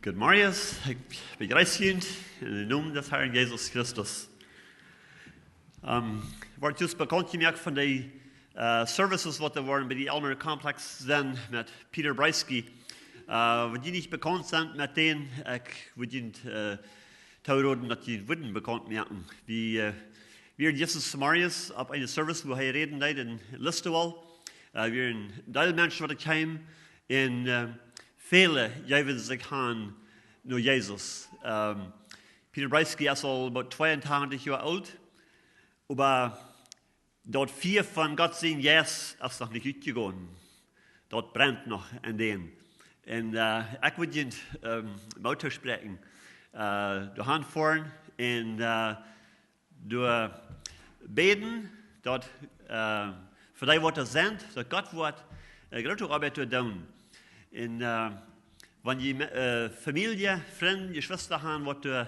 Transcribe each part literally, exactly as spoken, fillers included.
Good morning. Ekj bejreess junt en dän Nomen des Harn Jesus Christus. Ähm, woat jrod bekaunt jemoakt von de, äh, Services, waut doa woaren bie de Aylmer Complex sennen met Peter Breisky. Äh, wan jie nich bekaunt sent met dän, ekj wudd junt, äh, tooroden, daut jie am wudden bekaunt moaken. Wie, äh, wieren jistren zemorjes opp een Service, wua hee räden deed en Listowel. Äh, wieren een Deel Menschen, waut doa kjeemen, un, äh, väle jeewen sikj han no Jesus. Ähm, Peter Breisky es aul about tweeuntachentich Joa oolt, oba daut Fia von Gott sien Jeist es noch nich utjegonen. Daut brent noch aun dän. Un, äh, ekj wudd junt, ähm, Moot toospräakjen, äh, doa han foaren un, äh, doa bäden, daut, äh, fa dee, waut doa sent, daut Gott woat, äh, groote Oabeit doa doonen. Un, äh, wan jie, äh, Famielje, Frind, Jeschwista han, waut doa,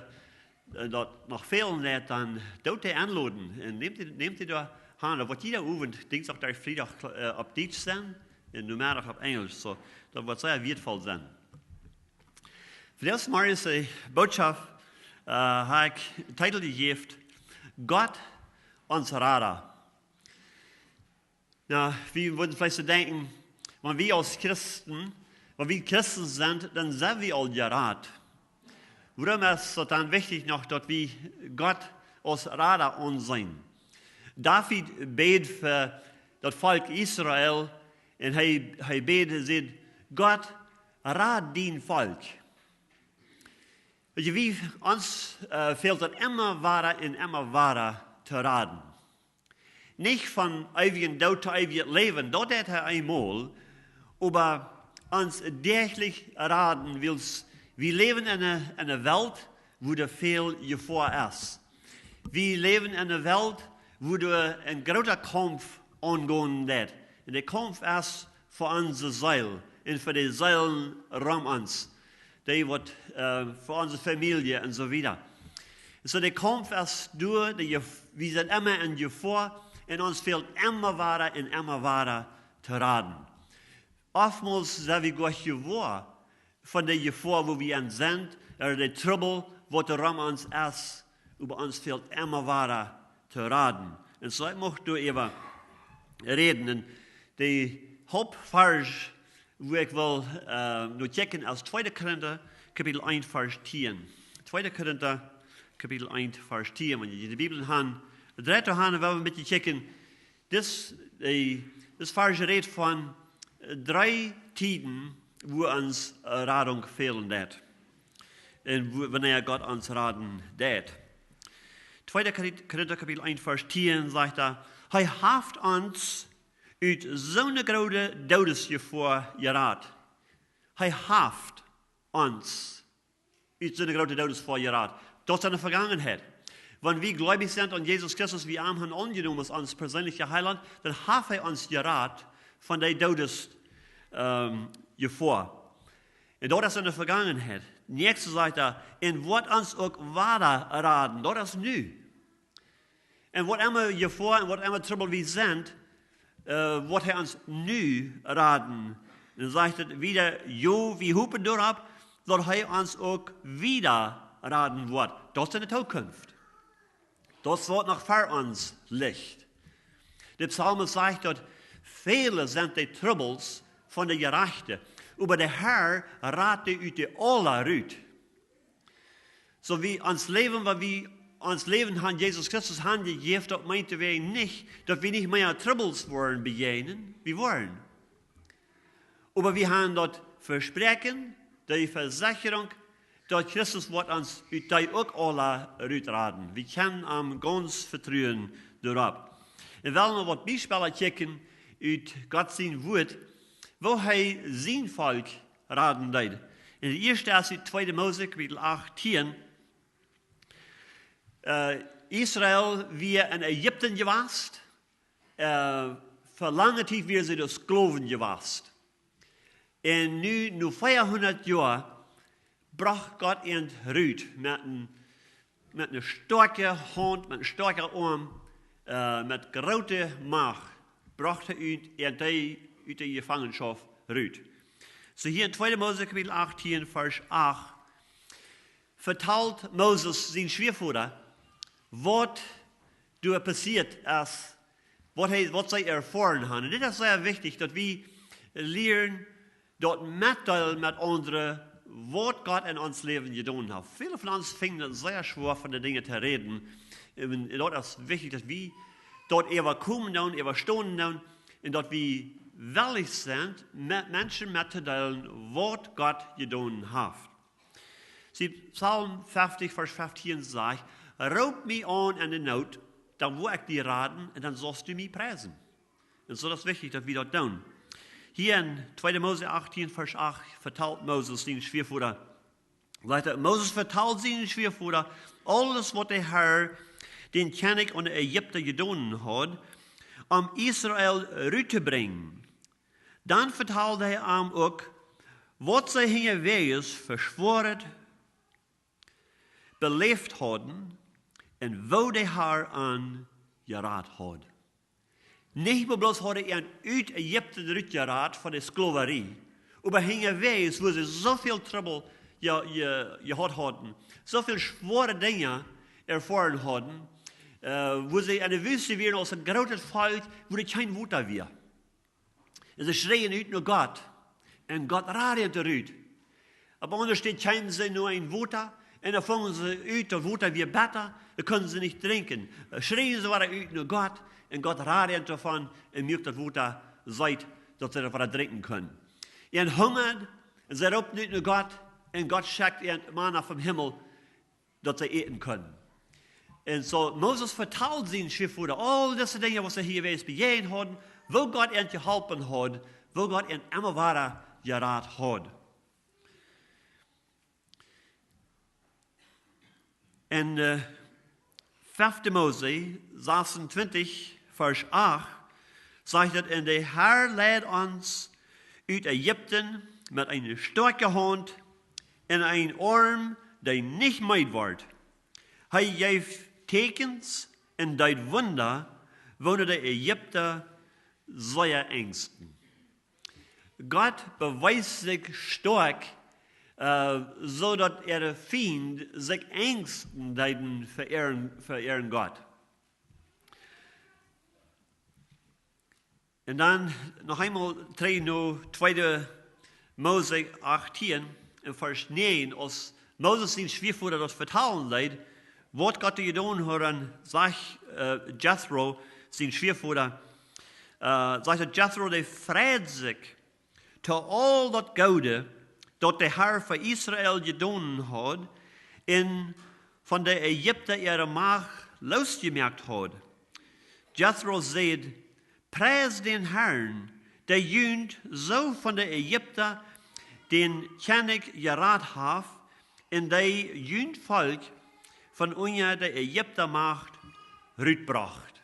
äh, daut noch fälen lat, dan doot dee enloden. Un nämt dee, nämt dee doa han, daut woat jieda Owent, Dinsdach derch Friedach, äh, opp Dietsch sennen, un Nomeddach opp Enjelsch. Soo, daut woat sea wieetvoll sennen. Fa dise Morjes Bootschoft, äh, hab ekj dän Titel jejäft: Gott, ons Rada. Nu, wie wudden veleicht soo denkjen, wan wie aus Christen, wan wie Christen sent, dan sent wie aul jerat. Wuarom es daut dan wichtich noch, daut wie Gott aus Rada aunseenen? David bäd fa daut Volkj Israel un hee, hee bäd, säd: Gott, rad dien Volkj. Weet jie, wie, ons, äh, fält daut emma wada un emma wada to raden. Nich von eewjen Doot to eewjet Läwen, daut deit hee eemol, oba ons däachlich raden, wiels wie läwen en eene, en eene Welt, wua doa väl Jefoa es. Wie läwen en eene Welt, wua doa een groota Kaumf aungonen deit. Un de Kaumf es fa onse Seel un fa de Seelen rom ons. Dee waut, äh, fa onse Famielje un soo wieda. Soo, de Kaumf es doa, de Jef-, wie sent emma en Jefoa un ons fält emma wada un emma wada to raden. Oftmols sent wie goanich jewoa von de Jefoa, wua wie en sent, ooda de Trubbel, waut doa rom ons es, oba ons fält emma wada to raden. Un soo, ekj mucht doaräwa räden. Un de Hauptvarsch, wua ekj well, äh, no kjikjen, es tweede Korinta, Kapitel eent, Varsch tieen. Tweede Korinta, Kapitel eent, Varsch tieen. Wan jie de Bibel han, dreit doa han, un wie wellen een bät kjikjen, dis, äh, dis Varsch rät von, äh, dree Tieden, wua ons, äh, Radunk fälen deit. Un wua-, wanea Gott ons raden deit. Tweede Korin-, Korinta Kapitel eent, Varsch tieen sajcht doa: Hee haft ons ut soone groote Doodesjefoa jerat. Hee haft ons ut soone groote Doodesjefoa jerat. Daut es en de Vegangenheit. Wan wie gleubich sent aun Jesus Christus, wie am han aunjenomen aus ons perseenlicha Heilaunt, dan haft hee ons jerat von de Doodes-, ähm, Jefoa. Un daut es en de Vegangenheit. Näakjste sajcht doa: Un woat ons uk wada raden. Daut es nu. Un waut emma Jefoa un waut emma Trubbel wie sent, äh, woat hee ons nu raden. Un dan sajcht et wieda: Jo, wie hopen doaropp, daut hee ons uk wieda raden woat. Daut es en de Tookunft. Daut es waut noch ver ons licht. De Psalmist sajcht, daut väle sent de Trubbels von de Jerajchte, oba de Herr rat dee ut dee aula rut. Soo, wie ons Läwen, wan wie ons Läwen aun Jesus Christus han jejäft, daut meent doawäajen nich, daut wie nich mea Trubbels woaren bejäajnen. Wie woaren. Oba wie han daut Vespräakjen, de Vesechrunk, daut Christus woat ons ut dee uk aula rutraden. Wie kjennen am gaunz vetruen doaropp. Un well noch waut Biespels kjikjen ut Gott sien Wuat, woo hee sien Volkj raden deed. Un daut ieeschte es ut tweede Mose, Kapitel achttieen. Äh, Israel wia en Ägipten jewast. Äh, fa lange Tiet wieren see doa Sklowen jewast. Un nu, no veahundat Joa, brocht Gott an rut met een, met eene stoakje Haunt, met een stoakjen Oarm, äh, met groote Macht, brocht hee an, an dee ut de Jefangenschoft rut. Soo hia en tweede Mose Kapitel achttieen, Varsch acht, vetalt Moses sien Schwiavoda, waut doa passieet es, waut hee, waut see erfoaren haben. Un dit es sea wichtich, daut wie lieren, daut metdeelen met aundre, waut Gott en ons Läwen jedonen haft. Väle von ons finjen daut sea schwoa, von de Dinja to räden. Un daut es wichtich, daut wie daut äwakomen doonen, äwastonen doonen, un daut wie wellich sent, met Menschen mettodeelen, waut Gott jedonen haft. See, Psalm fefftich, Varsch feftieen sajcht: "Roop mie aun en de Noot, dan woa ekj die raden un dan saust du mie priesen." Un soo, daut es wichtich, daut wie daut doonen. Hia en tweede Mose achtieen, Varsch acht, vetalt Moses sien Schwiavoda, sajcht et: "Moses vetalt sienen Schwiavoda aules, waut de Herr, dän Kjennich von de Ägipta, jedonen haud, om Israel rut to brinjen. Dan vetald hee am uk, waut see hinjawäajes fa Schwoaret beläft hauden un woo de Herr an jerat haud." Nich mau bloos haud hee an ut Ägipten rutjerat von de Sklowarie, oba hinjawäajes, wua see soo väl Trubbel je, je, jehaut hauden, soo väl schwoare Dinja erfoaren hauden, äh, wua see en de Wüste wieren aus een grootet Volkj, wua doa kjeen Wota wia. Un see schreien ut no Gott. Un Gott rad an rut. Opp eene Städ kjeemen see no een Wota, un dan fungen see ut, daut Wota wia betta, dan kunnen see nich drinkjen. Dan schreien see wada ut no Gott, un Gott rad an doavon un muak daut Wota seet, daut see daut wada drinkjen kunnen. Un hungaden, un see roopen ut no Gott, un Gott schekjt an Mana vom Himmel, daut see äten kunnen. Un soo, Moses vetald sienen Schwiavoda aul dise Dinja, waut see hia jewast bejäajent hauden, woo Gott an jeholpen haud, woo Gott an emma wada jerat haud. En, äh, fefte Mose sasuntwintich, Varsch acht, sajcht et: "Un de Herr leid ons ut Ägipten met eene stoakje Haunt un een Oarm, dee nich meed wort. Hee jeef Tieekjens un deed Wunda, woo de Ägipta sea enjsten." Gott bewiest sikj stoakj, äh, soo daut äare Fiend sikj enjsten deeden fa äaren, fa äaren Gott. Un dan noch eemol trigj no tweede Mose achtieen en Varsch näajen, aus Moses sien Schwiavoda daut vetalen deed, waut Gott doa jedonen haud, dan sajcht, äh, Jethro, sien Schwiavoda, äh, sajcht daut Jethro, dee freid sikj to aul daut Goode, daut de Herr fa Israel jedonen haud, un von de Ägipta äare Macht loosjemoakt haud. Jethro säd: "Pries dän Herrn, dee junt soo von de Ägipta, dän Kjennich, jerat haft, un dee junt Volkj von unja de Ägipta Macht rutbrocht."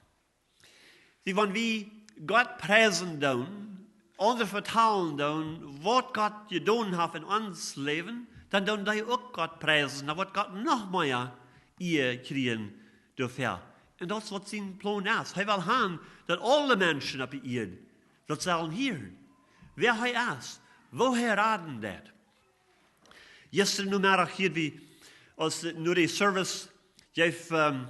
See, wan wie Gott priesen doonen, aundre vetalen doonen, waut Gott jedonen haft en ons Läwen, dan doonen dee uk Gott priesen, dan woat Gott noch mea Ea kjrieen doafäa. Un daut es waut sien Plon es. Hee well han, daut aule Menschen opp de Ieed daut sellen hieren, wäa hee es, woo hee raden deit. Jistren Nomeddach hia, wie, aus, äh, no de Service, jeef, ähm,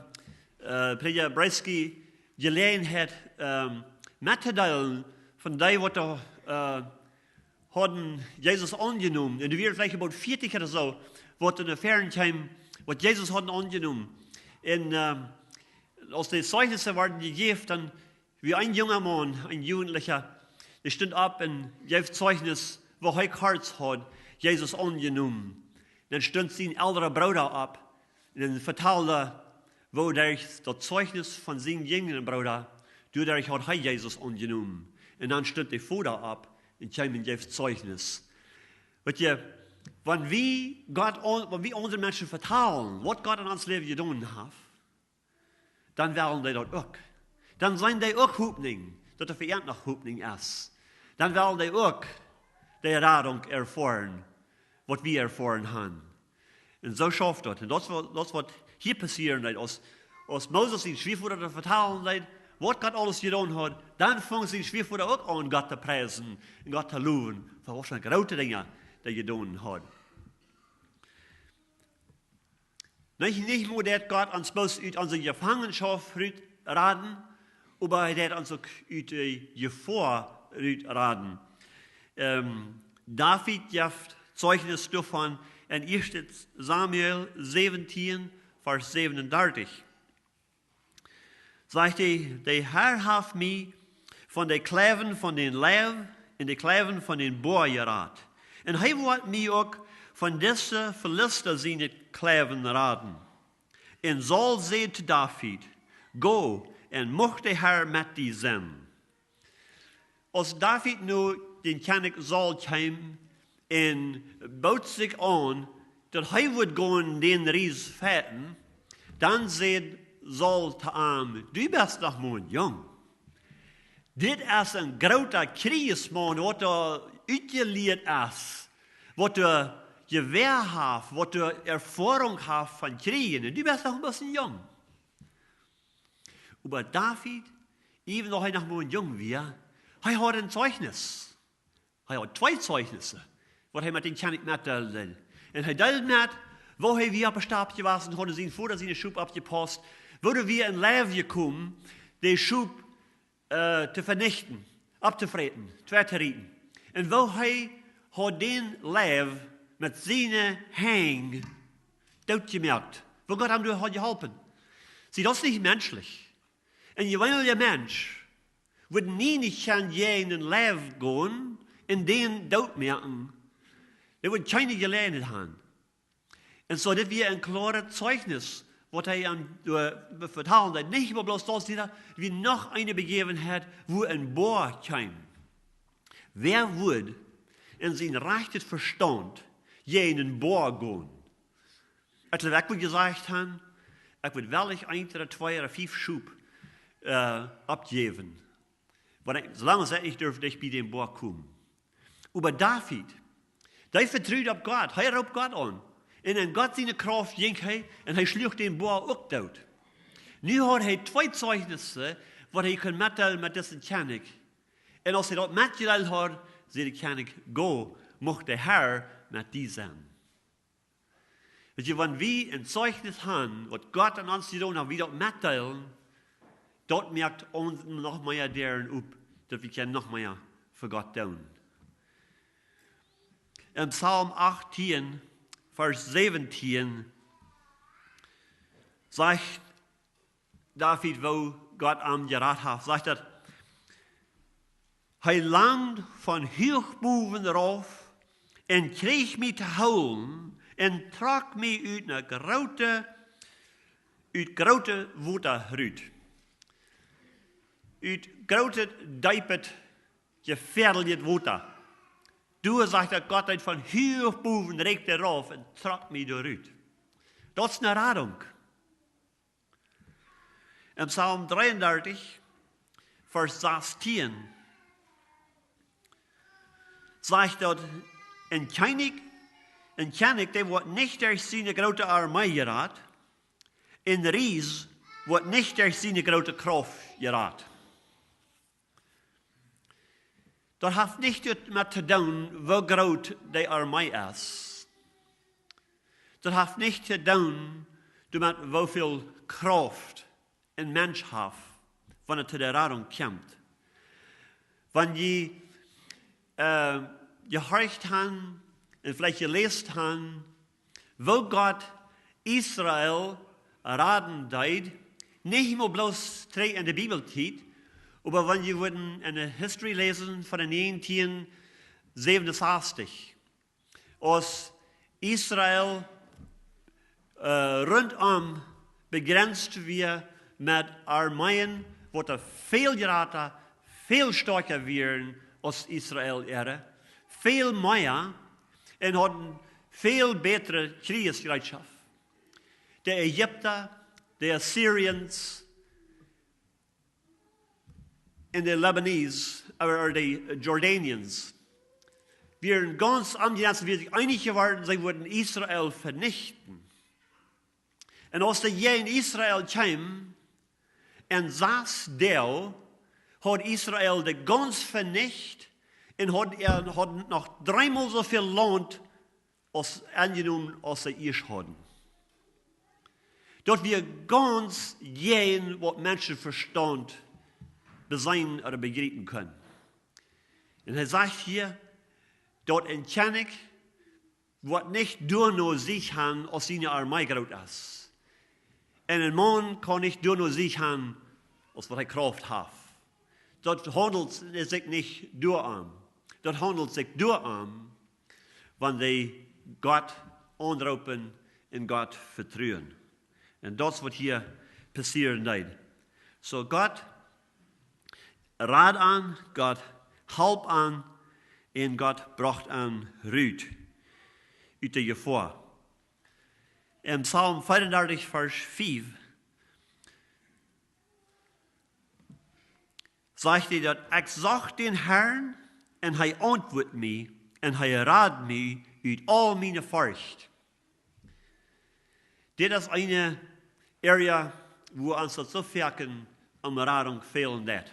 äh, Prädja Breisky Jeläajenheit, ähm, mettodeelen von dee, waut doa, äh, hauden Jesus aunjenomen. Un doa wieren veleicht about vieetich ooda soo, waut doa no väaren kjeemen, waut Jesus hauden aunjenomen. Un, ähm, aus de Zeichnisse worden jejäft, dan wia een junga Maun, een Jugendlicha, dee stunt opp un jeef Zeichnis, woo hee kort haud Jesus aunjenomen. Dan stunt sien elra Brooda opp un dan vetald, woo derch daut Zeichnis von sien jinjren Brooda, doaderch haud hee Jesus aunjenomen. Un dan stunt de Voda opp un kjeem un jeef Zeichnis. Weet jie, wan wie Gott aun-, wan wie aundre Menschen vetalen, waut Gott en ons Läwen jedonen haft, dan wellen dee daut uk. Dan seenen dee uk Hopninj, daut doa fa an noch Hopninj es. Dan wellen dee uk de Radunk erfoaren, waut wie erfoaren haben. Un soo schauft daut. Un daut es waut, daut es waut hia passieren deed. Aus, aus Moses sien Schwiavoda daut vetalen deed, waut Gott aules jedonen haud, dan funk sien Schwiavoda uk aun, Gott to priesen un Gott to lowen fa waut fa groote Dinja dee jedonen haud. Nich, nich mau deit Gott ons bloos ut onse Jefangenschoft rut raden, oba hee deit ons uk ut de Jefoa rut raden. Ähm, David jeft Zeichnis doavon en 1. Samuel 17, Varsch 37. Sajcht hee: De Herr haft mie von de Kjleiwen von dän Leiw un de Kjleiwen von dän Boa jerat. Un hee woat mie uk von dise Filista siene Kjleiwen raden. Un Saul säd to David: Go, un mucht de Herr met die sennen. Aus David nu dän Kjennich Saul kjeem un boot sikj aun, daut hee wudd gonen dän Ries fechten, dan säd Saul to am: Du best doch mau een Jung. Dit es een groota Kjrieesmaun, waut doa utjelieet es, waut doa Jewäa haft, waut doa Erfoarunk haft von Kjrieen. Un du best doch bloos een Jung. Oba David, äwen daut hee noch mau een Jung wia, hee haud een Zeichnis. Hee haud twee Zeichnisse, waut hee met dän Kjennich metdeelen deed. Un hee deeld met, woo hee wia opp de Stap jewast un haud sien Voda siene Schop oppjepaust, woo doa wia een Leiw jekomen, de Schop, äh, to venichten, opptofräten, twei to rieten. Un woo hee haud dän Leiw met siene Henj dootjemoakt. Woo Gott am doa haud jeholpen. See, daut es nich menschlich. Een jeweenlicha Mensch wudd nie nich kjennen jäajen een Leiw gonen un dän dootmoaken. Dee wudd kjeene Jeläajenheit haben. Un soo, dit wia een kloaret Zeichnis, waut hee am, äh, vetalen deed. Nich mau bloos daut, daut wia noch eene Bejäwenheit, wua een Boa kjeem. Wäa wudd en sien rajchtet Vestaunt jäajen een Boa gonen? Ekj wudd jesajcht han, ekj wudd wellich eent ooda twee ooda fief Schop, äh, oppjäwen. Wan ekj, soo lang aus ekj nich durf, nich bie dän Boa komen. Oba David, dee vetrud opp Gott, hee roopt Gott aun. Un en Gott siene Krauft jinkj hee un hee schluach dän Boa uk doot. Nu haud hee twee Zeichnisse, waut hee kunn metdeelen met disen Kjennich. Un aus hee daut metjedeelt haud, säd de Kjennich: Go, mucht de Herr met die sennen. Weetst, wan wie een Zeichnis han, waut Gott aun ons jedonen haft, wie daut metdeelen, daut moakt ons noch mea Däaren op, daut wie kjennen noch mea fa Gott doonen. En Psalm 18, Varsch 17, sajcht David, woo Gott am jerat haft, sajcht daut: Hee langd von huach bowen rauf un kjrieech mie to hoolen un trock mie ut ne groote, ut groote Wota rut. Ut grootet, deepet, jefäadeljet Wota. Doa sajcht daut, Gott deed von huach bowen, reakjt hee rauf un trock mie doa rut. Daut es ne Radunk. En Psalm 33, Varsch 16, sajcht daut: Een Kjennich, een Kjennich, dee woat nich derch siene groote Armee jerat, een Ries woat nich derch siene groote Krauft jerat. Daut haft nich doamet to doonen, woo groot de Armee es. Daut haft nich to doonen doamet, woo väl Krauft een Mensch haft, wan et to de Radunk kjemt. Wan jie, äh, jehorcht han un veleicht jeläst han, woo Gott Israel raden deed, nich mau bloos trigj en de Bibeltiet, oba wan jie wudden en de History läsen von de 1967, aus Israel, äh, rundom bejrenzt wia met Armeeen, waut doa väl jrata, väl stoakja wieren aus Israel äare, väl mea un hauden väl bätre Kjrieesjereetschoft. De Ägipta, de Assyrians un de Lebanese, ooda de Jordanians, wieren gaunz aunjenomen, wieren sikj eenich jeworden, see wudden Israel venichten. Un aus dee jäajen Israel kjeemen, en sass Doag haud Israel dee gaunz venicht un haud, haud noch dreemol soo väl Launt aus aunjenomen aus see ieescht hauden. Daut wia gaunz jäajen waut Menschenvestaunt beseenen ooda bejriepen kunnen. Un hee sajcht hia, daut een Kjennich woat nich doano sikj han aus siene Armee groot es. Un een Maun kaun nich doano sikj han aus waut hee Krauft haft. Daut haundelt sikj nich doarom. Daut haundelt sikj doarom, wan dee Gott aunroopen un Gott vetruen. Un daut es waut hia passieren deed. Soo Gott rad an, Gott holp an un Gott brocht an rut ut de Jefoa. En Psalm vierendartich, Varsch fiew sajcht hee daut: "Ekj socht dän Herrn un hee auntwuat mie un hee rad mie ut aul miene Forcht." Dit es eene Area, wua ons daut soo foaken om Radunk fälen deit.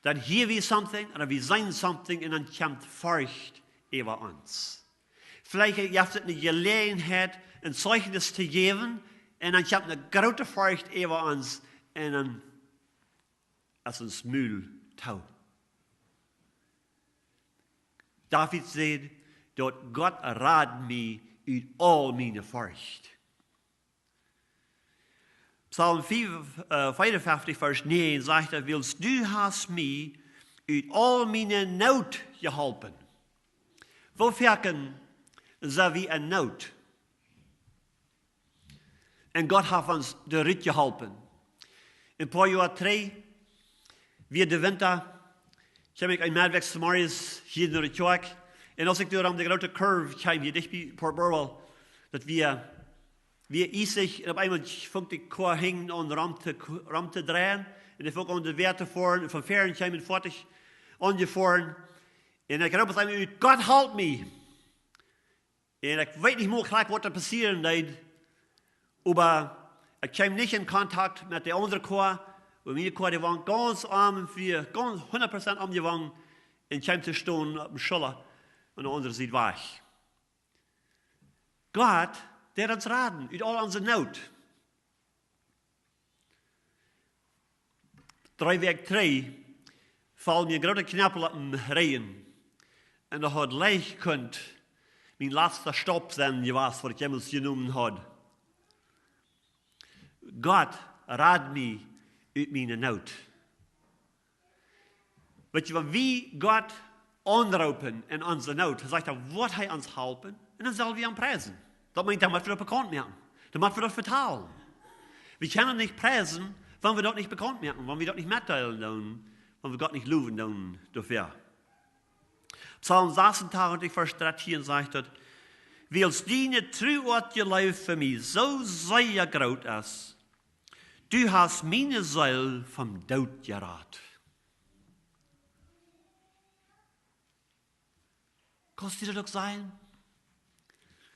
Dan hear wie something, ooda wie seenen something, un dan kjemt Forcht äwa ons. Veleicht jeft et eene Jeläajenheit, een Zeichnis to jäwen, un dan kjemt eene groote Forcht äwa ons, un dan es ons Mul too. David säd, daut Gott rad mie ut aul miene Forcht. Psalm fiew, äh, vieeunfeftich, Varsch näajen sajcht daut: "Wiels du hast mie ut aul miene Noot jeholpen." Woo foaken sent wie en Noot? Un Gott haft ons doa rut jeholpen. Een poa Joa trigj, wia de Winta, kjeem ekj een Meddwäakjs zemorjes hia no de Kjoakj. Un aus ekj doa aun de groote Curve kjeem, hia dicht bie Port Burwell, daut wia, wia iesich un opp eemol funk de Koa hinjen aun rom to, rom to dreien. Un dee funk aun de Wäaj to foaren. Un von väaren kjeem een Foatich aunjefoaren. Un ekj roop opp eemol ut: "Gott, help mie!" Un ekj weet nich mea krakjt waut doa passieren deed, oba ekj kjeem nich en Kontakt met de aundre Koa, oba miene Koa, dee wia gaunz om un wia gaunz hundat Prozent omjewongen un kjeem to stonen opp de Schulla aun de aundre Sied Wajch. Gott, dee ons raden ut aul onse Noot. Dree Wäakj trigj foll mie een groota Kjnepel opp dän Rigjen. Un daut haud leicht kunt mien latsta Staup sennen jewast, waut ekj jemols jenomen haud. Gott rad mie ut miene Noot. Weet jie, wan wie Gott aunroopen en onse Noot, dan sajcht hee, woat hee ons halpen un dan sell wie am priesen. Daut meent, dan mott wie daut bekaunt moaken. Dan mott wie daut vetalen. Wie kjennen nich priesen, wan wie daut nich bekaunt moaken, wan wie daut nich metdeelen doonen, wan wie Gott nich lowen doonen doafäa. Psalm sasuntachentich, Varsch dartieen sajcht daut: "Wiels diene Tru un Leew fa mie soo sea groot es, du hast miene Seel vom Doot jerat." Kaust du daut uk seenen?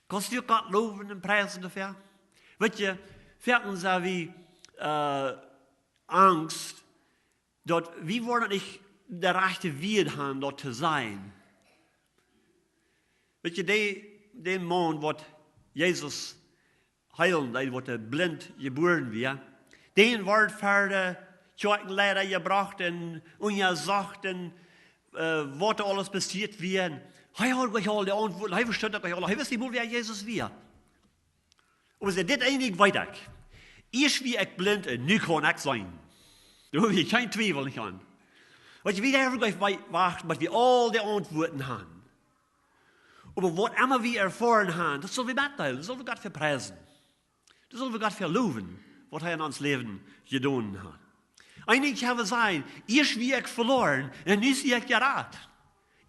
Kaust du uk Gott lowen un priesen doafäa? Weet jie, foaken sent wie, äh, angst, daut wie woaren nich de rajchte Wieed han, daut to sajen. Weet jie, dee, dee Maun, waut Jesus heelen deed, waut blint jebuaren wia, dee wort ver de Kjoakjenleida jebrocht un unjasocht un, äh, waut doa aules passieet wia. Un hee haud nich aul de Auntwuaten, hee vestunt daut nich aul, hee wist nich mol, wäa Jesus wia. Oba hee säd: "Dit eent weet ekj. Ieescht wia ekj blint un nu kaun ekj seenen." Doa hab ekj kjeen Twiewel nich aun. Weet jie, wie doaräwa nich wachten, bat wie aul de Auntwuaten han. Oba waut emma wie erfoaren han, daut sell wie metdeelen, daut sell wie Gott fa priesen. Daut sell wie Gott fa lowen, waut hee en ons Läwen jedonen haft. Eenje kjennen sajen: "Ieescht wia ekj veloaren un nu sie ekj jerat.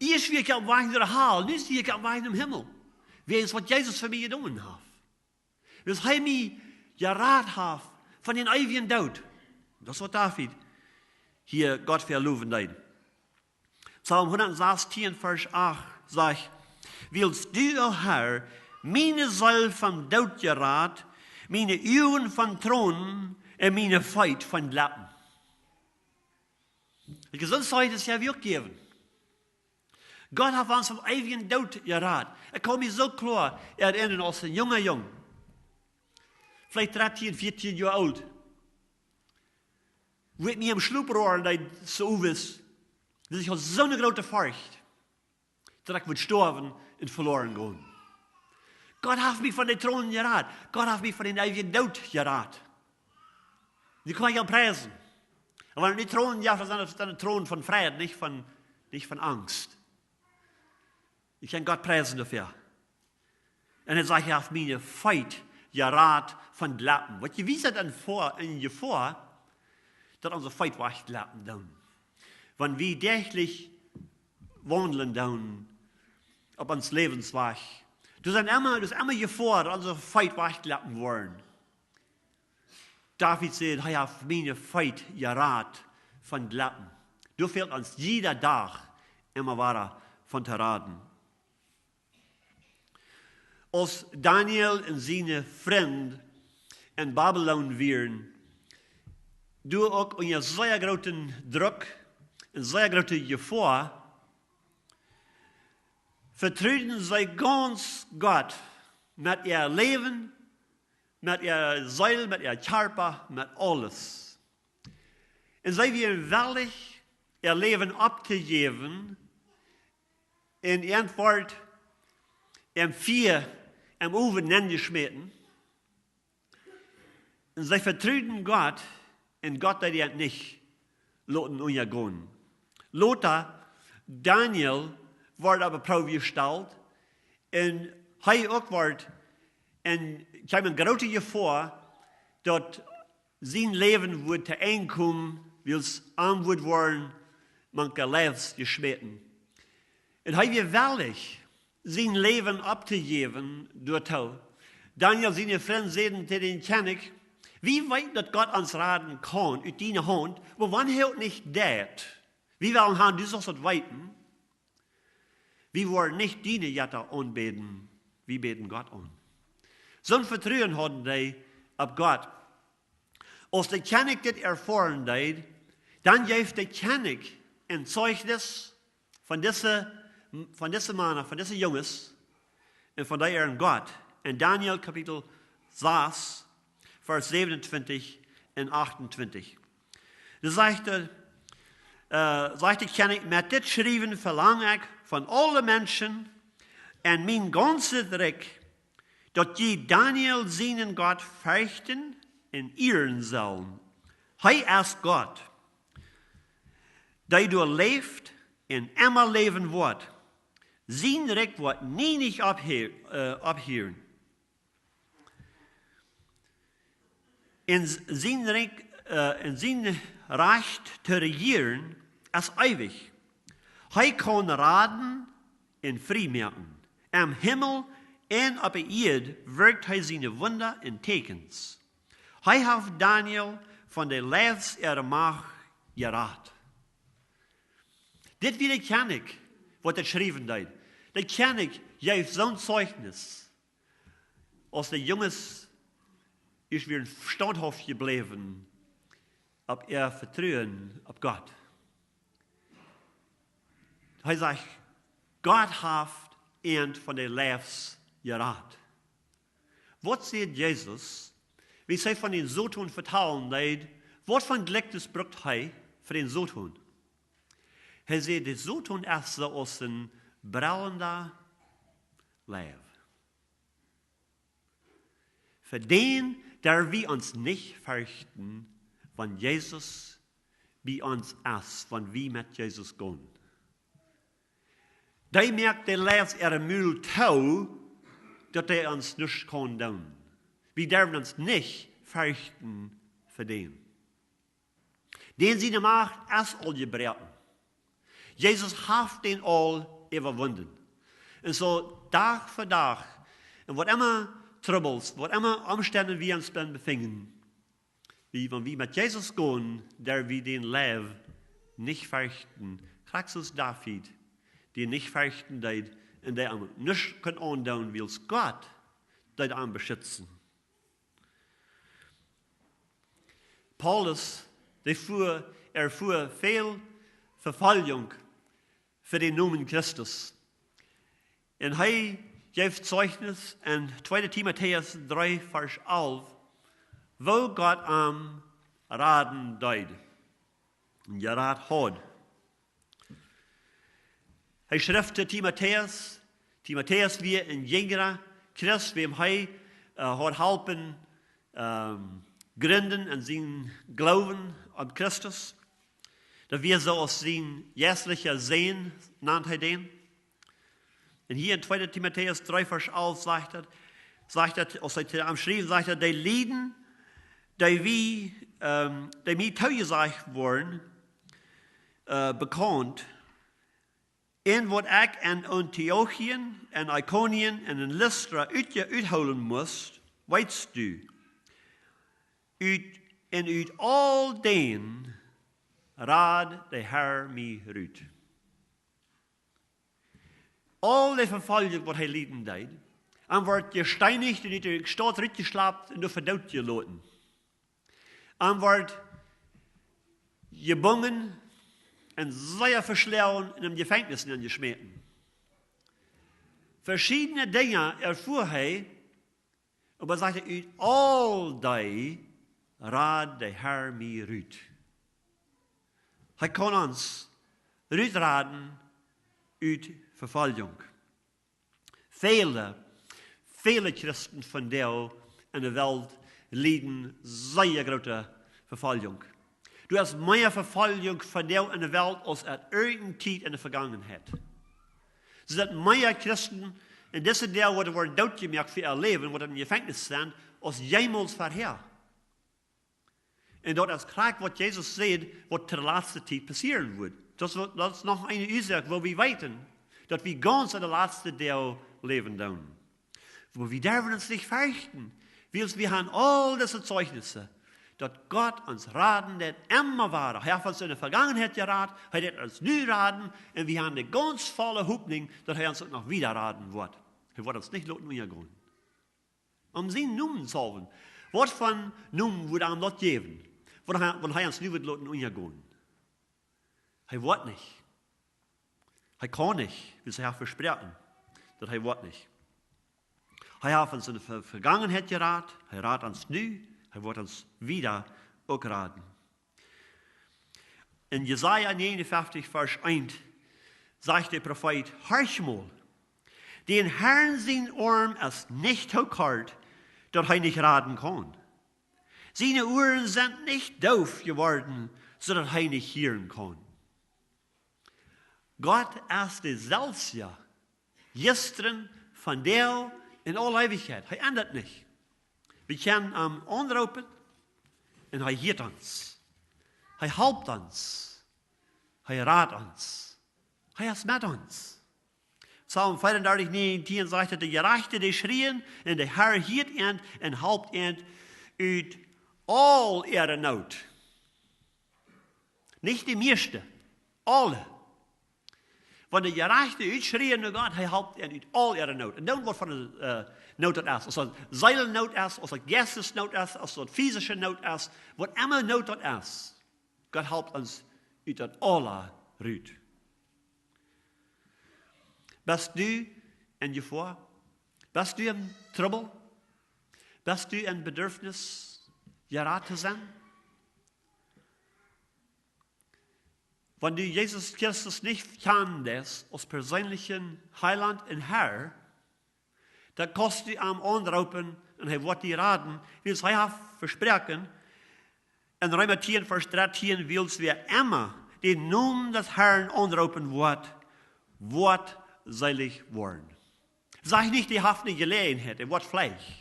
Ieescht wia ekj oppem Wajch no de Hal, nu sie ekj oppem Wajch nom Himmel. Wäajen waut Jesus fa mie jedonen haft. Wiels hee mie jerat haft von dän eewjen Doot." Daut es waut David hia Gott fa lowen deed. Psalm hundatsastieen, Varsch acht sajcht: "Wiels du, o Herr, miene Seel vom Doot jerat, miene Uagen von Tronen un miene Feet von Leppen." Daut Jesuntheitszeugnis woa wie uk jäwen. Gott haft ons vom eewjen Doot jerat. Ekj kaun mie soo kloa erinnren aus een junga Jung. veleicht dartieen, vieetieen Joa oolt, wua ekj mie em Schlop roaren deed, soo owes, daut ekj haud soone groote Forcht, daut ekj wudd stoawen un veloaren gonen. Gott haft mie von de Tronen jerat. Gott haft mie von dän eewjen Doot jerat. Dee kaun ekj aul priesen. Un wan et nich Tronen jeft, dan sent et, dan Tronen von Freid, nich von, nich von Angst. Ekj kaun Gott priesen doafäa. Un hee sajcht, hee haft miene Feet jerat von Dleppen. Waut jie wiesen, dan fa-, eene Jefoa, daut onse Feet wajchleppen doonen. Wan wie däachlich waundlen doonen opp ons Läwenswajch, doa sent emma, doa es emma Jefoa, daut onse Feet wajchleppen woaren. David säd, hee haft miene Feet jerat von Dleppen. Doa fält ons jieda Dach emma wada von to raden. Aus Daniel un siene Frind en Babilon wieren, doa uk unja sea grooten Druck un sea groote Jefoa, vetruden see gaunz Gott met äa Läwen, met äa Seel, met äa Kjarpa, met aules. Un see wieren wellich, äa Läwen opptojäwen, un äant wort em Fia, em Owen nenjeschmäten. Un see vetruden Gott, un Gott deed äant nich loten unjagonen. Lota, Daniel, wort opp de Proow jestalt, un hee uk wort, un kjeem en groote Jefoa, daut sien Läwen wudd to Enj komen, wiels am wudd woaren mank de Leiws jeschmäten. Un hee wia wellich, sien Läwen opptojäwen doatoo. Daniel siene Frind säden to dän Kjennich: "Wie weeten, daut Gott ons raden kaun ut diene Haunt, oba wan hee uk nich deit, wie wellen han, du saust daut weeten, wie woaren nich diene Jetta aunbäden, wie bäden Gott aun." Soon Vetruen hauden dee opp Gott. Aus de Kjennich dit erfoaren deed, dan jeef de Kjennich een Zeichnis von dise, von dise Mana, von dise Junges un von äaren Gott. En Daniel Kapitel sas, Varsch säwenuntwintich un achtuntwintich. Doa sajcht de, äh, sajcht de Kjennich: "Met dit Schriewen velang ekj von aule Menschen en mien gaunzet Rikj, daut jie Daniel sienen Gott ferchten un ieren sellen. Hee es Gott, dee doa läft un emma läwen woat. Sien Rikj woat nie nich opphe-, äh, opphieren. Un s-, sien Rikj, äh, un sien Rajcht to rejieren es eewich. Hee kaun raden un frie moaken. Em Himmel un opp de Ieed wirkjt hee siene Wunda un Tieekjens. Hee haft Daniel von de Leiws äare Macht jerat." Dit wia de Kjennich, waut daut schriewen deed. De Kjennich jeef soon Zeichnis. Aus de Junges es wieren staunthauft jebläwen opp äa Vetruen opp Gott. Hee sajcht: "Gott haft äant von de Leiws jerat." Waut säd Jesus, wiels hee von dän Soton vetalen deed, waut fa een Jlikjnis brukt hee fa dän Soton? Hee säd, de Soton es soo aus een brellenda Leiw. Fa dän derw wie ons nich ferchten, wan Jesus bie ons es, wan wie met Jesus gonen. Dee moakt de Leiws äa Mul too, daut dee ons nuscht kaun doonen. Wie derwen ons nich ferchten fa dän. Dän siene Macht es aul jebroaken. Jesus haft dän aul äwawunden. Un soo Dach fa Dach, un waut emma Trubbels, waut emma Omstend wie ons dan befinjen, wie, wan wie met Jesus gonen, derw wie dän Leiw nich ferchten. Krakjt soo aus David, dee nich ferchten deed, un dee am nuscht kunn aundoonen, wiels Gott deed am beschitzen. Paulus, dee fua, erfua väl Vefoljunk fa dän Nomen Christus. Un hee jeef Zeichnis en tweede Timotäus dree, Varsch alf, woo Gott am raden deed un jerat haud. Hee schrift to Timotäus. Timotäus wia een jingra Christ, wäm hee äh, haud halpen ähm, jrinjen en sienen Gloowen aun Christus. Daut wia soo aus sien jeistlicha Sän, nand hee dän. Un hia en tweeda Timotäus dree Varsch alf sajcht daut, sajcht daut, aus hee to am schrift, sajcht daut, dee Lieden, dee wie, ähm, dee mie toojesajcht worden, äh, bekaunt, un waut ekj en Antiochien, en Ikonien un en Listra utje-, uthoolen must, weetst du. Ut, un ut aul dän rad de Herr mie rut. Aul de Vefoljunk, waut hee lieden deed, am wort jesteenicht un ut de Staut rutjeschlapt un doa fa doot jeloten. Am wort jebungen un sea veschloagen un em Jefenkjnis nenjeschmäten. Veschiedne Dinja erfua hee, oba sajcht hee, ut aul dee rad de Herr mie rut. Hee kaun ons rutraden ut Vefoljunk. Väle, väle Christen vondoag en de Welt lieden sea groote Vefoljunk. Doa es mea Vefoljunk vondoag en de Welt aus ea irjent Tiet en de Vegangenheit. Soo daut mea Christen en dise Doag woaren, woaren dootjemoakt fa äa Läwen, woaren em Jefenkjnis sennen, aus jemols verhäa. Un daut es krakjt waut Jesus säd, waut to de latste Tiet passieren woat. Daut es, daut es noch eene Uasoak, woo wie weeten, daut wie gaunz en de latste Doag läwen doonen. Oba wie derwen ons nich ferchten, wiels wie haben aul dise Zeichnisse, daut Gott ons raden deit emma wieda. Hee haft ons en de Vegangenheit jerat, hee deit ons nu raden, un wie haben de gaunz volle Hopninj, daut hee ons uk noch wieda raden woat. Hee woat ons nich loten unjagonen. Om sienen Nomen saulwen. Waut fa Nomen wudd am daut jäwen, wan hee, wan hee ons nu wudd loten unjagonen? Hee woat nich. Hee kaun nich, wiels hee haft vesproaken, daut hee woat nich. Hee haft ons en de Ve-, Vegangenheit jerat, hee rat ons nu, hee woat ons wieda uk raden. En Jesaja negenunfeftich, Varsch eent, sajcht de Profeet: Horch mol, dän Herrn sien Oarm es nich too kort, daut hee nich raden kaun. Siene Uaren sent nich doof jeworden, soo daut hee nich hieren kaun. Gott es deselwja, jistren, vondoag, en aule Eewichkjeit. Hee endat nich. Wie kjennen am aunroopen un hee hieet ons. Hee halpt ons. Hee rat ons. Hee es met ons. Psalm vea un dartich, näajentieen sajcht daut de Jerajchte, dee schrieen, un de Herr hieet an un halpt an ut aul äare Noot. Nich de mieeschte, aule. Wan de Jerajchte utschrieen no Gott, hee halpt an ut aul äare Noot. Un dan waut fa eene äh, Noot daut es. Aus daut Seelennoot es, aus daut Jeistesnoot es, aus daut fisische Noot es, waut emma Noot daut es. Gott halpt ons ut daut aula rut. Best du en Jefoa? Best du en Trubbel? Best du en Bedurfnis, jerat to sennen? Wan du Jesus Christus nich kjanen deist aus perseenlichen Heilaunt un Herr, dan kaust du am aunroopen un hee woat die raden, wiels hee haft vesproaken, en Reema tieen, Varsch dartieen, wiels wäa emma dän Nomen des Herrn aunroopen woat, woat seelich woaren. Sajcht nich, dee haft eene Jeläajenheit, dee woat veleicht.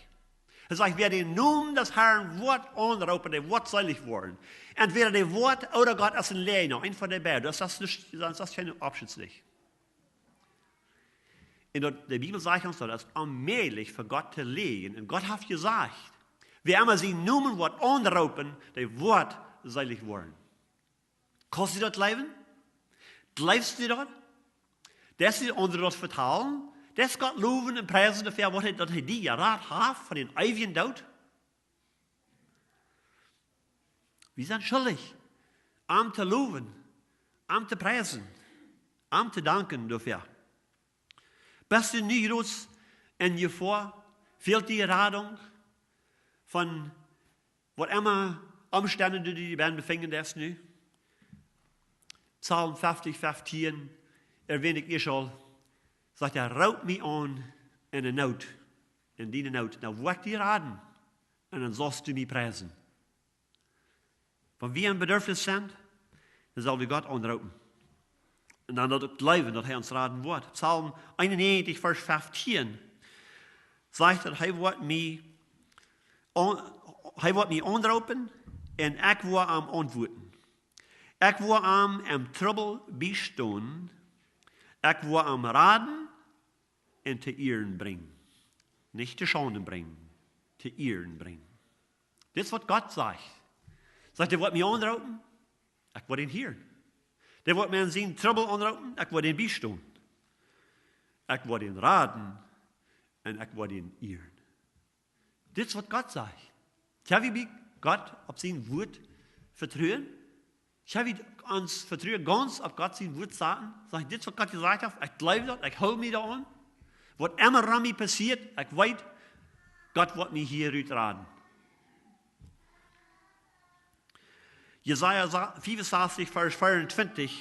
Hee sajcht, wäa dän Nomen des Herrn woat aunroopen, dee woat seelich woaren. Entwäda dee woat ooda Gott es een Läajna, eent von de beid. Daut es, daut es nich, daut es kjeen Option nich. Un daut, de Bibel sajcht ons, daut es onmäajlich fa Gott to läajen. Un Gott haft jesajcht, wäa emma sienen Nomen woat aunroopen, dee woat seelich woaren. Kaust du daut jleewen? Jleefst du daut? Deist du aundre daut vetalen? Deist Gott lowen un priesen doafäa, waut hee, daut hee die jerat haft von dän eewjen Doot? Wie sent schuldich, am to lowen, am to priesen, am to danken doafäa. Best du nu jrods en Jefoa? Fält die Radunk von Waut emma Omstend du die befinjen deist nu. Psalm fefty, feftieen, erwähn ekj ieescht aul, sajcht hee: "Roop mie aun en de Noot, en diene Noot. Dan woa ekj die raden un dan saust du mie priesen." Wan wie em Bedurfnis sent, dan sell wie Gott aunroopen. Un dan daut uk jleewen, daut hee ons raden woat. Psalm eenunnäajentich, Varsch feftieen, sajcht daut hee woat mie aun-, hee woat mie aunroopen un ekj woa am auntwuaden. Ekj woa am em Trubbel biestonen. Ekj woa am raden un to Ieren brinjen. Nich to Schaunden brinjen, to Ieren brinjen. Dit es waut Gott sajcht. Sajcht, dee woat mie aunroopen, ekj woa am hieren. Dee woat mie en sienen Trubbel aunroopen, ekj woa am biestonen. Ekj woa am raden un ekj woa am ieren. Dit es waut Gott sajcht. Sell wie bie Gott opp sien Wuat vetruen? Sell wie ons Vetruen gaunz opp Gott sien Wuat saten? Sajcht, dit es waut Gott jesajcht haft, ekj jleew daut, ekj hool mie doaraun. Waut emma rom mie passieet, ekj weet, Gott woat mie hia rut raden. Jesaja sa-, fiefunsastich, Varsch veeauntwintich,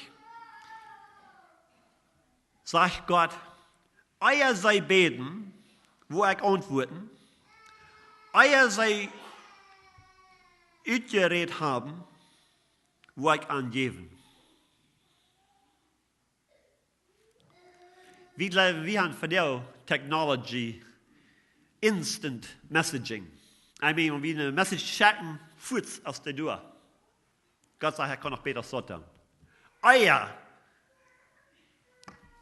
sajcht Gott: "Ea see bäden, woa ekj auntwuaden. Ea see utjerät haben, woa ekj an jäwen." Wie jleewen, wie haben vondoag technology, instant messaging. I mean, wan wie eene Message schekjen, fuaz es dee doa. Gott sajcht, ekj kaun noch bäta soo doonen. Ea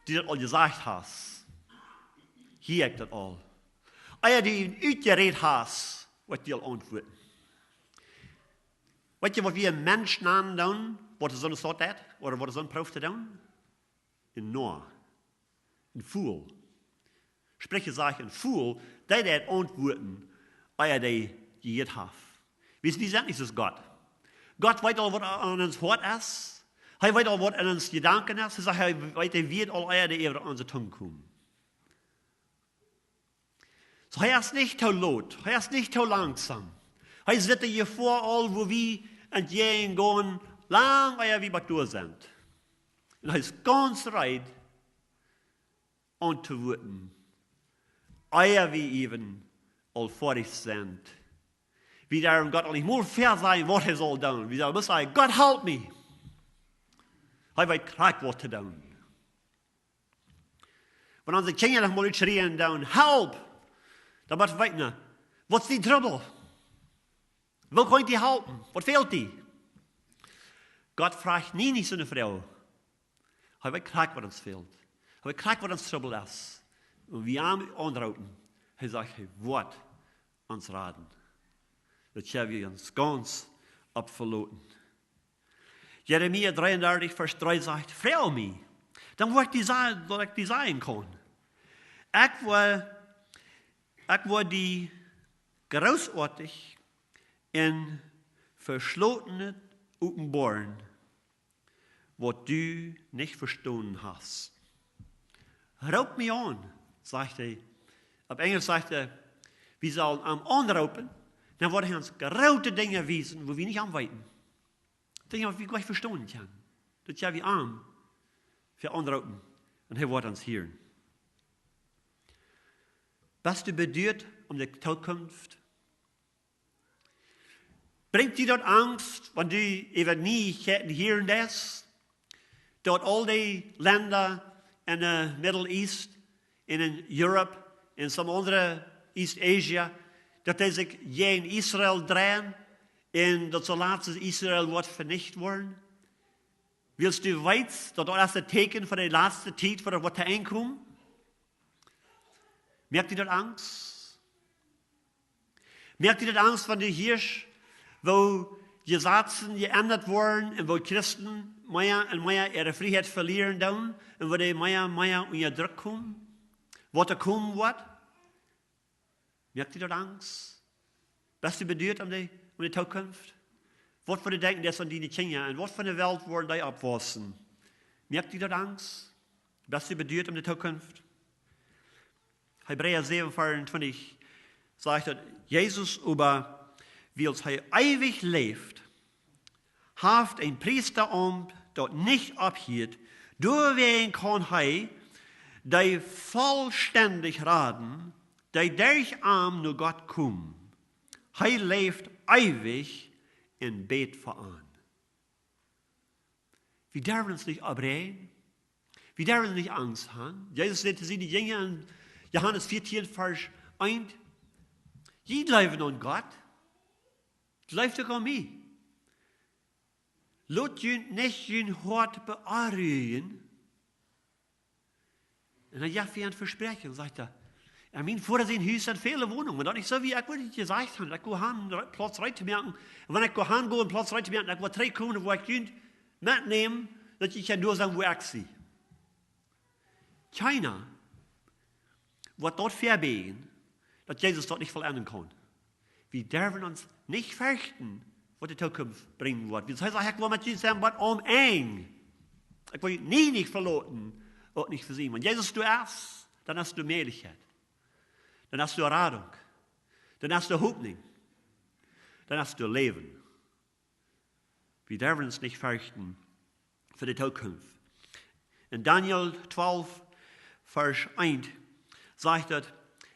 du daut aul jesajcht hast, hia ekj daut aul. Ea du utjerät hast, woa ekj die aul auntwuaden. Weet jie, waut wie een Mensch nanen doonen, waut soone Sort deit, ooda waut soone Proow to doonen? Een Noa, een Fool. Spricha sajcht, een Fool, dee deit auntwuaden, ea dee jehieet haft. Wie, wie sent nich soo aus Gott. Gott weet aul, waut aun ons Hoat es. Hee weet aul, waut aun onse Jedanken es. Hee sajcht, hee weet, hee weet aul, ea dee äwa onse Tung komen. Soo, hee es nich too lot, hee es nich too langsom. Hee sitt de Jefoa aul, wua wie entjäajen gonen, lang ea wie bat doa sent. Un hee es gaunz reed auntowuaden, ea wie äwen aul foadich sent. Wie derwen Gott aul nich mol väasajen, waut hee saul doonen. Wie sellen bloos sajen: "Gott, help mie." Hee weet krakjt, waut to doonen. Wan onse Kjinja noch mol schrieen doonen: "Help!" Dan woat weeten, waut es dien Trubbel? Woo kaun ekj die halpen? Waut fält die? Gott froagt nie nich soone Froag. Hee weet krakjt, waut ons fält. Hee weet krakjt, waut ons Trubbel es. Un wie am aunroopen, hee sajcht, hee woat ons raden. Daut sell wie ons gaunz opp veloten. Jeremia dreeundartich, Varsch dree sajcht: "Froag mie, dan woa ekj die sajen, daut ekj die sajen kaun. Ekj woa, ekj woa die grootoatich un veschlotenet openboaren, waut du nich vestonen hast." Roop mie aun, sajcht hee. Opp Enjelsch sajcht hee, wie sellen am aunroopen, dan woat hee ons groote Dinja wiesen, wua wie nich aun weeten. Dinja, waut wie nich vestonen kjennen. Daut sell wie am aunroopen. Un hee woat ons hieren. Best du beduat om de Zukunft? Brinjt die daut Angst, wan du äwa Nieichkjeiten hieren deist, daut aul dee Lenda en de Middle East, en, en Europe, en some aundre East Asia, daut dee sikj jäajen Israel dreien un daut soo latst Israel woat venicht woaren? Wiels du weetst, daut daut es daut Tieekjen fa de latste Tiet, fa daut waut to Enj kjemt? Moakt die daut Angst? Moakt die daut Angst, wan du hieescht, woo Jesazen jeendat woaren un woo Christen mea un mea äare Frieheit velieren doonen un woo dee mea un mea unja Druck komen? Waut doa komen woat? Moakt die daut Angst? Best du beduat om de, om de Zukunft? Waut fa Jedanken hast du aun diene Kjinja un waut fa eene Welt woaren dee oppwaussen? Moakt die daut Angst? Best du beduat om de Zukunft? Hebräa säwen, veeauntwintich sajcht daut: "Jesus oba Wiels hee eewich läft, haft een Priestaaumt, daut nich opphieet, doawäajen kaun hee dee vollstendich raden, dee derch am no Gott komen. Hee läft eewich un bät fa an. Wie derwen ons nich oppräajen. Wie derwen nich Angst han. Jesus säd to siene Jinja en Johanes vieetieen, Varsch eent: "Jie jleewen aun Gott, jleeft uk aun mie. Lot junt nich jun Hoat beonrujen." Un dan jeft hee an Vespräakjunk, sajcht hee: "En mien Voda sien Hus sent väle Wonungen. Wan daut nich soo wia, ekj wudd junt jesajcht han, ekj go han, Plauz reed to moaken. Un wan ekj go han go un Plauz reed to moaken, ekj woa trigjkomen, woa ekj junt metnämen, daut jie kjennen doa sennen, wua ekj sie." Kjeena woat daut vebieejen, daut Jesus daut nich vollenden kaun. Wie derwen ons nich ferchten, waut de Tookunft brinjen woat. Wiels hee sajcht: "Ekj woa met junt sennen bat aum Enj. Ekj woa junt nie nich veloten, uk nich vesieekjen." Wan Jesus doa es, dan es doa Mäajlichkjeit. Dan es doa Radunk. Dan es doa Hopninj. Dan es doa Läwen. Wie derwen ons nich ferchten fa de Tookunft. En Daniel twalf, Varsch eent sajcht et: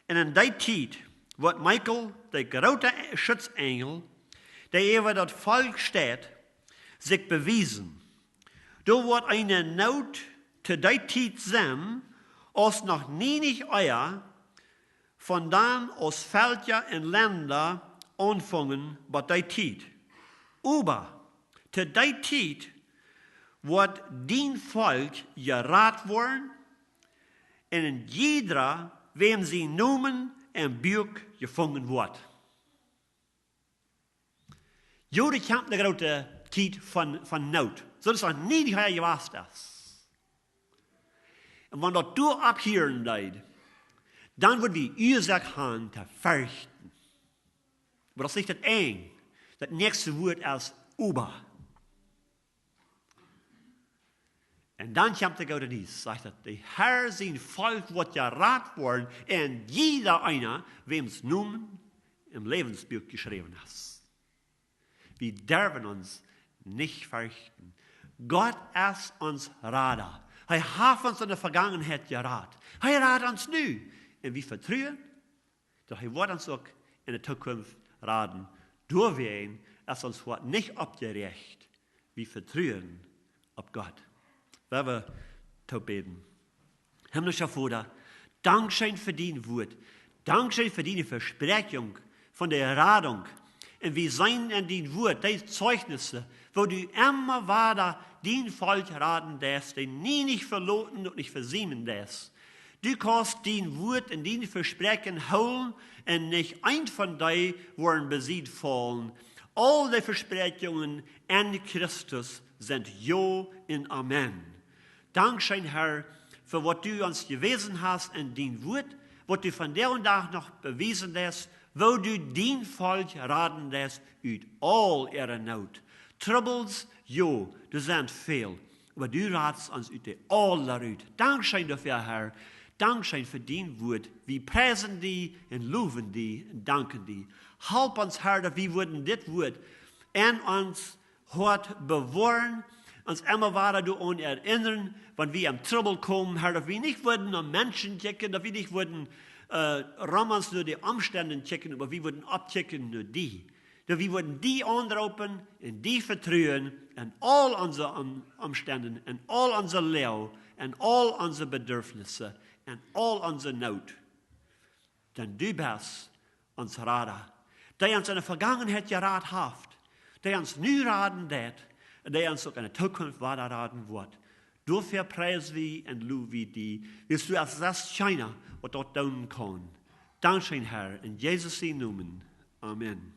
"Un en dee Tiet woat Michael, de groote Schutzenjel, dee äwa daut Volkj steit, sikj bewiesen. Doa woat eene Noot to dee Tiet sennen, aus noch nie nich ea, von dan aus Velkja un Lenda aunfungen bat dee Tiet. Oba to dee Tiet woat dien Volkj jerat woaren, un een jiedra, wäm sien Nomen em Buak jefungen woat." Jo, doa kjemt eene groote Tiet von, von Noot, soo aus daut noch nie ea jewast es. Un wan daut doa opphieren deed, dan woa wie Uasoak han to ferchten. Oba daut es nich daut Enj. Daut näakjste Wuat es oba. Un dan kjemt de goode Niees, sajcht et: "De Herr sien Volkj woat jerat woaren, un jieda eena, wäms Nomen em Läwensbuak jeschräwen es." Wie derwen ons nich ferchten. Gott es ons Rada. Hee haft ons en de Vegangenheit jerat. Hee rat ons nu. Un wie vetruen, daut hee woat ons uk en de Tookunft raden. Doawäajen es ons Hoat nich oppjeräacht. Wie vetruen opp Gott. Lot ons toop bäden. Himmlischa Voda, dankscheen fa dien Wuat. Dankscheen fa diene Vespräakjunk von de Radunk. Un wie seenen en dien Wuat dee Zeijnisse, woo du emma wada dien Volkj raden deist, dee nie nich veloten un nich vesieekjen deist. Du kaust dien Wuat un diene Vespräakjunk hoolen, un nich eent von dee woaren besied faulen. Aul de Vespräakjungen en Christus sent jo un amen. Dankscheen, Herr, fa waut du ons jewäsen hast en dien Wuat, waut du vondoag dän Dach noch bewiesen deist, woo du dien Volkj raden deist ut aul äare Noot. Trubbels, jo, doa sent väl, oba du radst ons ut dee aula rut. Dankscheen doafäa, Herr. Dankscheen fa dien Wuat. Wie priesen die un lowen die un danken die. Halp ons, Herr, daut wie wudden dit Wuat en ons Hoat bewoaren, ons emma wada doaraun erinnern, wan wie en Trubbel komen, Herr, daut wie nich wudden no Menschen kjikjen, daut wie nich wudden, äh, rom ons no de Omstend kjikjen, oba wie wudden oppkjikjen no die. Daut wie wudden die aunroopen un die vetruen en aul onse Om-, Omstend, en aul onse Loag, en aul onse Bedürfnisse, en aul onse Noot. Dan du best ons Rada, dee ons en de Vegangenheit jerat haft, dee ons nu raden deit un dee ons uk en de Tookunft wada raden woat. Doafäa priesen wie un lowen wie die, wiels du best de eensja, waut daut doonen kaun. Dankscheen, Herr, en Jesus sienen Nomen. Amen.